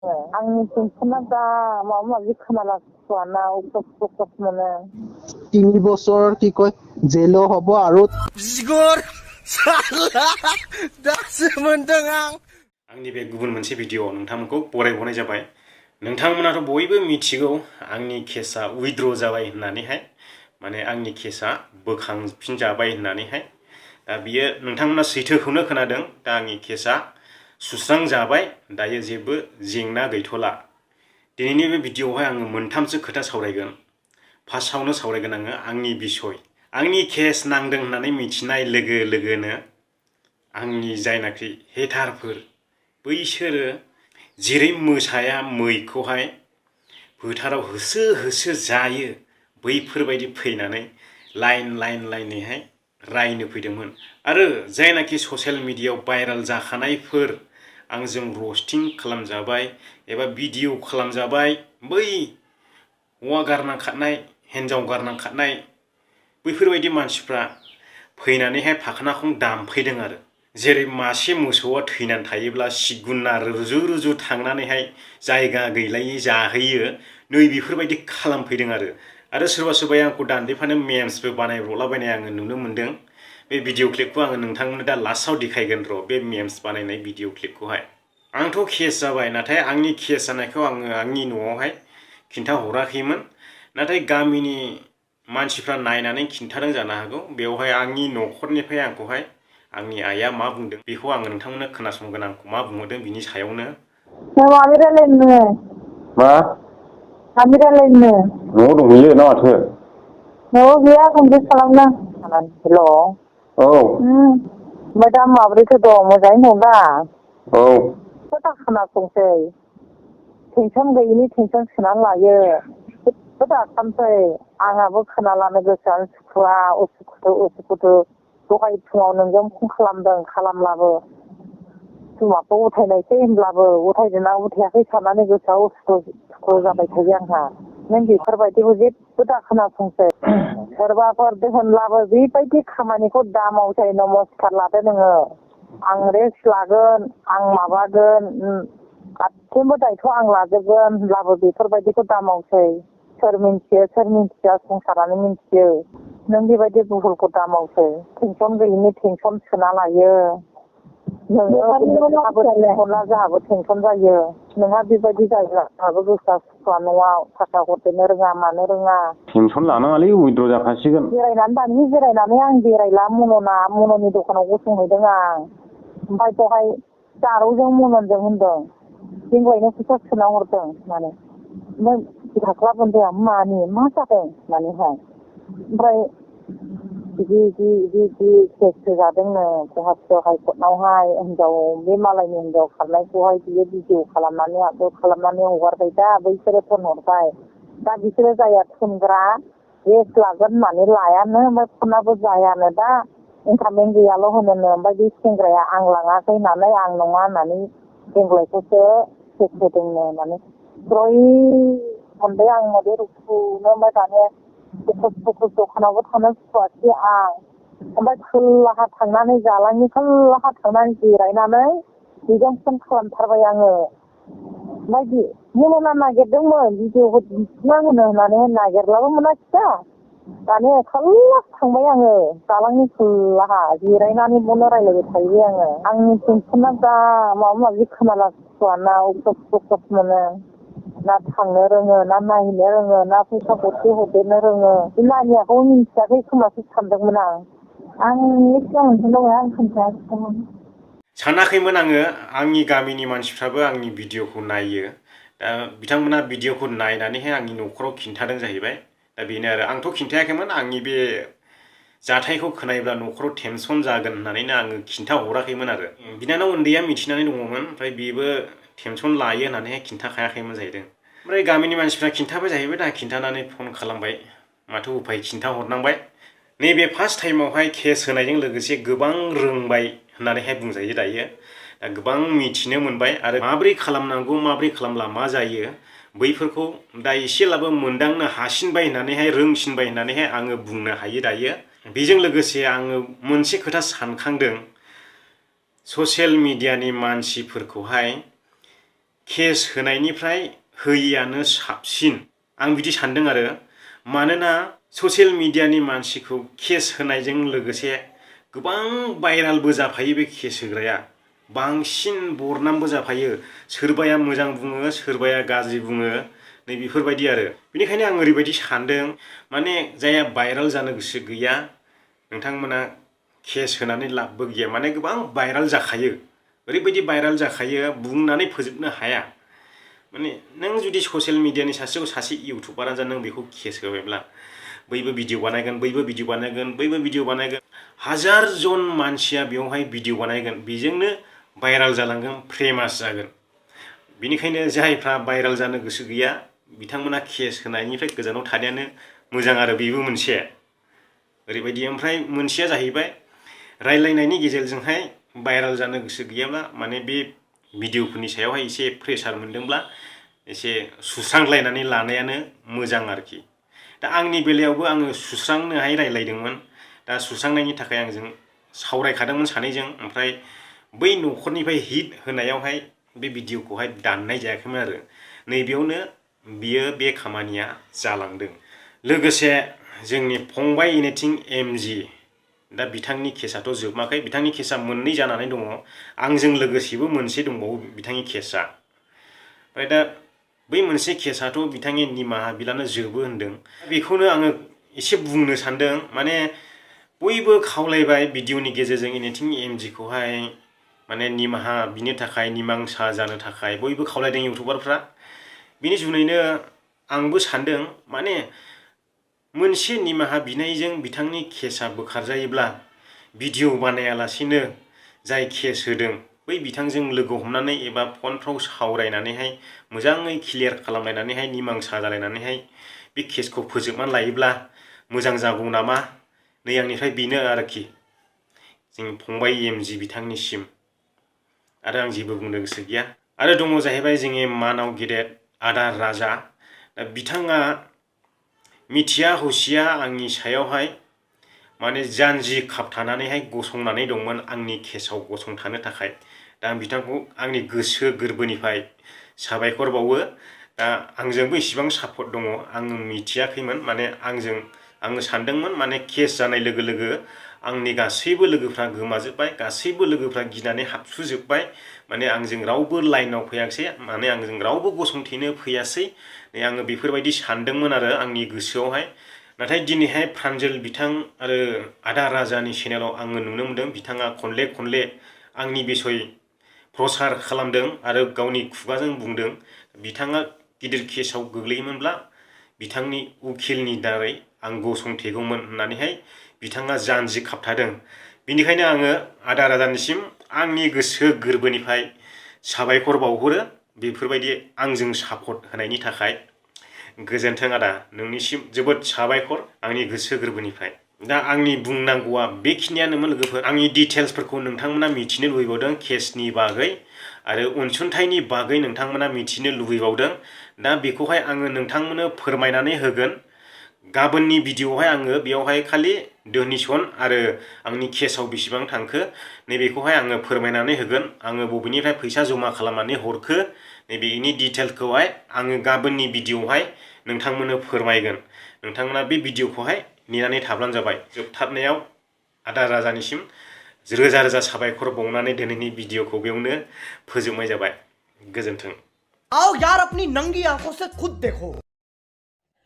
आंनि टेनसना दा माबा माबि खोनालासोआना अक्ट'स मोनो 3 বছৰ কি কয় জেলো হ'ব আৰু बिगुर साला दासो मोनदों आं आंनि बे गुबुन मोनसे भिडिअ'आव नोंथांमोनखौ बरायहरनाय जाबाय। नोंथांमोनाथ' बयबो मिथिगौ आंनि केसआ उइथड्र जाबाय होननानैहाय, माने आंनि केसआ बोखांफिनजाबाय होननानैहाय। दा बियो नोंथांमोना सैथोखौनो खोनादों। दा आंनि केसआ सुस्रांजाबाय, दायो जेबो जेंना गैथ'ला। दिनैनि बे भिडिअ'आवहाय आङो मोनथामसो खोथा सावरायगोन। फार्स्टआवनो सावरायगोन आङो आंनि बिसय। आंनि केस नांदों होननानै मिथिनाय लोगो लोगोनो आंनि जायनाखि हेटारफोर बैसोरो जेरै मोसाया मैखौहाय फोथाराव होसो होसो जायो, बैफोरबायदि फैनानै लाइनैहाय रायनो फैदोंमोन। आरो जायनाखि ससियेल मिडियायाव भाइराल जाखानायफोर, आंजों रस्टिं खालामजाबाय एबा भिडिअ खालामजाबाय, बै हौवा गारनां खारनाय हिन्जाव गारनां खारनाय बैफोरबायदि मानसिफ्रा फैनानैहाय फाखोनाखौ दामफैदों आरो जेरै मासे मोसौआ थैनानै थायोब्ला सिगुना रुजु रुजु थांनानैहाय जायगा गैलायै जाहैयो, नै बेफोरबायदि खालामफैदों आरो सोरबा सोरबाया आंखौ दान्दैफानो मेम्सबो बानायब्रलाबायनाय आङो नुनो मोन्दों। बे भिडिअ क्लिपखौ आङो नोंथांमोननो दा लास्टआव देखायगोन र', बे मेम्स बानायनाय भिडिअ क्लिपखौहाय। आंथ' केस जाबाय, नाथाय आंनि केस जानायखौ आङो आंनि न'आवहाय खिन्थाहराखैमोन। नाथाय गामिनि मानसिफ्रा नायनानै खिन्थादों जानो हागौ। बेवहाय आंनि न'खरनिफ्राय आंखौहाय आंनि आइया मा बुंदों बेखौ आङो नोंथांमोननो खोनासंगोन। आंखौ मा बुंहरदों बिनि सायावनो। माबि रायलायनो मा माबि रायलायनो न'आव दंहैयो ना माथो? न'आव गैया, कमप्लिट खालामदों। हेल'। औ। ओमफ्राय दा माब्रैथो दं? मोजाङैनो दं दा? औ। दा खोनासंसै, टेनसन गैयिनि टेनसन सोनानै लायो। जेबो दाखालामसै, आंहाबो खोनालानो गोसोआनो सुखुवा, उसुखुथु। दहाय फुङाव नोंजों फन खालामदों, खालामब्लाबो बिमाखौ उथायनायसै होनब्लाबो उथायदोंना उथायाखै साननानै गोसोआव उसुखुथु जाबाय थायो आंहा। नों बेफोरबायदिखौ जेबो दा खोनासंसै। सोरबाफोर होनब्लाबो बेबायदि खामानिखौ दा मावसै। नमस्कार लादो नोङो। आं रेस्ट लागोन, आं माबागोन, गासैबो दायथ' आं लाजोबगोन होनब्लाबो बेफोरबायदिखौ दा मावसै। सोर मिन्थियो सोर मिन्थिया संसारानो मिन्थियो। नों बेबायदि भुलखौ दा मावसै। टेनसन गैयिनि टेनसन सोना लायो। नोंहा जोंहाबो टेनसन जायो। नोंहा बेबायदि जायोब्ला जोंहाबो गोसोआ सुखुवा। न'आव थाखा हरदेरनो रोङा, मानो रोङा। Tension लानाङालै, withdraw जाखासिगोन। जिरायनानै आं बेरायला। मन'नि दखानाव गसंहैदों आं। ओमफ्राय दहाय जारौजों मननजों होनदों देग्लायनो फैसा सोना हरदों होननानै। ओमफ्राय बिखाख्ला बुंदों मानि मा जादों होननानैहाय। ओमफ्राय बिदि केस होजादोंनो गुवाहाटि हाइकर्टआवहाय। बे मालायनि हिनजाव खारनायखौहाय बियो भिडिअ खालामनानै आपल'ड खालामनानै हगारबाय दा, बैसोरो फन हरबाय। दा बिसोरो जाया थुनग्रा रेस्ट लागोन होननानै लायानो, ओमफ्राय फनाबो जायानो दा। इनकामिं गैयाल' होनोनो। ओमफ्राय बे सेंग्राया आं लाङाखै होननानै, आं नङा होननानै देग्लायखौसो केस होदोंनो होननानै जय मोनबाय आं मोदै रुखुनो। ओमफ्राय दाने फकस दखानावबो थानो सुखुवासै आं। ओमफ्राय खोलाहा थांनानै जालांनि खोलाहा थांनानै जिरायनानै बेजों फन खालामथारबाय आङो। ओमफ्राय मन'ना नागिरदोंमोन भिडिअखौ दिन्थिना होनो होननानै, नागिरब्लाबो मोनाखिसै। दाने खोलाहा थांबाय आङो, दालांनि खोलाहा जिरायनानै बननो रायज्लायबाय थायो आङो। आंनि टेनसना दा माबा माबि खोनालासोआना अक्ट'स मोनो। ना थांनो रोङो, ना नायहैनो रोङो, ना फैसा गरसे हरदेरनो रोङो। बे नानियाखौ मिन्थियाखै खोमासो सानदोंमोन आं। आंनि सिगां मोनफिनदों, आं खोन्थायाखैमोन। सानाखैमोन आङो। आंनि गामिनि मानसिफ्राबो आंनि भिडिअखौ नायो। दा बिथांमोना भिडिअखौ नायनानैहाय आंनि न'खराव खिन्थादों जाहैबाय। दा बेनो आरो, आंथ' खिन्थायाखैमोन। आंनि बे जाथायखौ खोनायोब्ला न'खराव टेनसन जागोन होननानैनो आङो खिन्थाहराखैमोन आरो। बिनानाव उन्दैया मिथिनानै दङमोन, ओमफ्राय बेबो टेनसन लायो होननानैहाय खिन्थाखायाखैमोन जाहैदों। ओमफ्राय गामिनि मानसिफ्रा खिन्थाबाय जाहैबाय। दा खिन्थानानै फन खालामबाय, माथो उफाय खिन्थाहरनांबाय। नैबे फार्स्ट टाइमावहाय केस होनायजों लोगोसे गोबां रोंबाय होननानैहाय बुंजायो दायो। दा गोबां मिथिनो मोनबाय आरो माबोरै खालामनांगौ, माबोरै खालामब्ला मा जायो, बैफोरखौ दा एसेब्लाबो मोनदांनो हासिनबाय होननानैहाय, रोंसिनबाय होननानैहाय आङो बुंनो हायो दायो। बेजों लोगोसे आङो मोनसे खोथा सानखांदों, ससियेल मिडियानि मानसिफोरखौहाय केस होनायनिफ्राय होयियानो साबसिन आं बिदि सानदों आरो मानोना ससियेल मिडियानि मानसिखौ केस होनायजों लोगोसे गोबां भाइरालबो जाफायो बे केस होग्राया बांसिन बरनामबो जाफायो सोरबाया मोजां बुङो सोरबाया गाज्रि बुङो नै बेफोरबायदि आरो बेनिखायनो आं ओरैबायदि सानदों माने जायहा भाइराल जानो गोसो गैया नोंथांमोना केस होनानै लाबबो गैया माने गोबां भाइराल जाखायो ओरैबायदि भाइराल जाखायो बुंनानै फोजोबनो हाया माने नों जुदि ससियेल मिडियानि सासे इउटुबारा जा नों बेखौ केस होबायब्ला बैबो भिडिअ बानायगोन बैबो भिडिअ बानायगोन बैबो भिडिअ बानायगोन हाजार जन मानसिया बेवहाय भिडिअ बानायगोन बेजोंनो भाइराल जालांगोन फेमास जागोन बेनिखायनो जायफ्रा भाइराल जानो गोसो गैया बिथांमोना केस होनायनिफ्राय गोजानाव थानायानो मोजां आरो बेबो मोनसे ओरैबायदि ओमफ्राय मोनसेया जाहैबाय रायलायनायनि गेजेरजोंहाय भाइराल जानो गोसो गैयाब्ला माने बे भिडिअफोरनि सायावहाय एसे प्रेसार मोनदोंब्ला एसे सुस्रांलायनानै लानायानो मोजां आरोखि दा आंनि बेलायावबो आङो सुस्रांनोहाय रायलायदोंमोन दा सुस्रांनायनि थाखाय आंजों सावरायखादोंमोन सानैजों ओमफ्राय बै न'खरनिफ्राय हिट होनायावहाय बे भिडिअखौहाय दाननाय जायाखैमोन आरो नैबेयावनो बियो बे खामानिया जालांदों लोगोसे जोंनि फंबाय इनेथिं एमजि दा बिथांनि केसआथ' जोबाखै बिथांनि केसआ मोननै जानानै दङ आंजों लोगोसेबो मोनसे दंबावो बिथांनि केसआ ओमफ्राय दा बै मोनसे केसआथ' बिथांनि निमाहा बिलानो जोबो होनदों बेखौनो आङो एसे बुंनो सानदों माने बयबो खावलायबाय भिडिअनि गेजेरजों इनेथिं एमजिखौहाय माने निमाहा बिनो थाखाय निमांसा जानो थाखाय बयबो खावलायदों इउटुबारफ्रा बिनि जुनैनो आंबो सानदों माने मोनसे निमाहा बिनायजों बिथांनि केसआ बोखारजायोब्ला भिडिअ बानायालासेनो जाय केस होदों बै बिथांजों लोगो हमनानै एबा फनफ्राव सावरायनानैहाय मोजाङै क्लियार खालामलायनानैहाय निमांसा जालायनानैहाय बे केसखौ फोजोबनानै लायोब्ला मोजां जागौ नामा नै आंनिफ्राय बेनो आरोखि जों फंबाय एमजि बिथांनिसिम आरो आं जेबो बुंनो गोसो गैया आरो दङ जाहैबाय जोंनि मानाव गेदेर आदा राजा दा बिथाङा मिथिया हसिया आंनि सायावहाय माने जानजि खाबथानानैहाय गसंनानै दंमोन आंनि केसआव गसंथानो थाखाय दा आं बिथांखौ आंनि गोसो गोरबोनिफ्राय साबायखर बावो दा आंजोंबो इसिबां सापर्ट दङ आङो मिथियाखैमोन माने आङो सानदोंमोन माने केस जानाय लोगो लोगो आंनि गासैबो लोगोफ्रा गोमाजोब्बाय गासैबो लोगोफ्रा गिनानै हाबसुजोब्बाय माने आंजों रावबो लाइनाव फैयासै माने आंजों रावबो गसंथेनो फैयासै आङो बेफोरबायदि सानदोंमोन आरो आंनि गोसोआवहाय नाथाय दिनैहाय प्रान्जल बिथां आरो आदा राजानि चेनेलाव आङो नुनो मोनदों बिथाङा खनले खनले आंनि बिसय प्रसार खालामदों आरो गावनि खुगाजों बुंदों बिथाङा गिदिर केसआव गोग्लैयोमोनब्ला बिथांनि उकिलनि दारै आं गसंथेगौमोन होननानैहाय बिथाङा जानजि खाबथादों बेनिखायनो आङो आदा राजानिसिम आंनि गोसो गोरबोनिफ्राय साबायखर बावहरो बेफोरबायदि आंजों सापर्ट होनायनि थाखाय गोजोन्थों आदा नोंनिसिम जोबोद साबायखर आंनि गोसो गोरबोनिफ्राय दा आंनि बुंनांगौआ बेखिनियानोमोन लोगोफोर आंनि डिटेल्सफोरखौ नोंथांमोना मिथिनो लुबैबावदों केसनि बागै आरो अनसुंथाइनि बागै नोंथांमोना मिथिनो लुबैबावदों दा बेखौहाय आङो नोंथांमोननो फोरमायनानै होगोन गाबोननि भिडिअआवहाय आङो बेयावहाय खालि डनेसन आरो आंनि केसआव बेसेबां थांखो नैबेखौहाय आङो फोरमायनानै होगोन आङो बबेनिफ्राय फैसा जमा खालामनानै हरखो नैबेनि डिटेलखौहाय आङो गाबोननि भिडिअआवहाय नोंथांमोननो फोरमायगोन नोंथांमोना बे भिडिअखौहाय नेनानै थाब्लानो जाबाय जोबथारनायाव आदा राजानिसिम रोजा रोजा साबायखर बावनानै दिनैनि भिडिअखौ बेयावनो फोजोबनाय जाबाय गोजोन्थों आओ यार अपनी नंगी आंखों से खुद देखो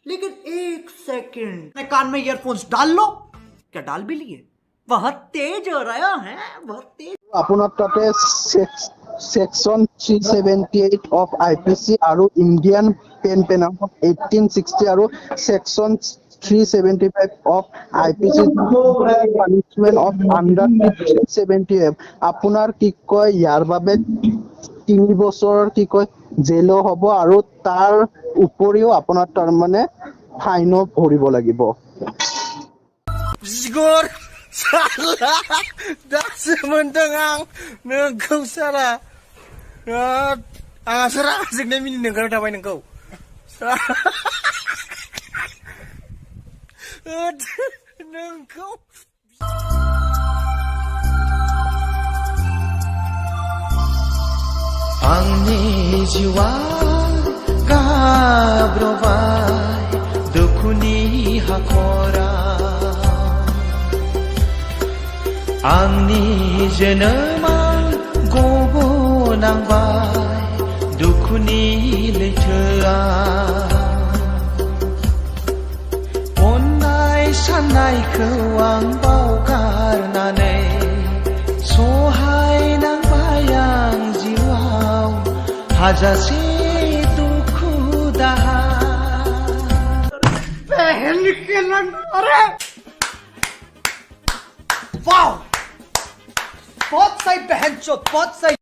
लेकिन एक सेकंड कान में ईयरफोन्स डाल लो क्या डाल भी लिए बहुत तेज हो रहा है बहुत तेज আপোনাৰ তাতে সেকশন 378 অফ আইপিসি আৰু ইন্ডিয়ান পেনাল 1860 আৰু section 375 of IPC punishment of under 370 আপোনাৰ কি কয় ইয়াৰ বাবে 3 বছৰৰ কি কয় জেলো হ'ব আৰু তাৰ উপৰিও আপোনাৰ তাৰ মানে ফাইনো ভৰিব লাগিব Sigor salah dasu mendeng ang nengkau salah serah asik mini nengkau dapai nengkau nengkau आंनि जिउआ गाब्रबाय दुखुनि हाखरा आंनि जोनोमा गबनांबाय दुखुनि लैथोआ अननाय साननायखौ आं बावगारनानै सहायनांबाय आं जिउआव हाजासे दुखु दाहा बहन के लंग अरे वाह बहुत सही बहन चोद बहुत सही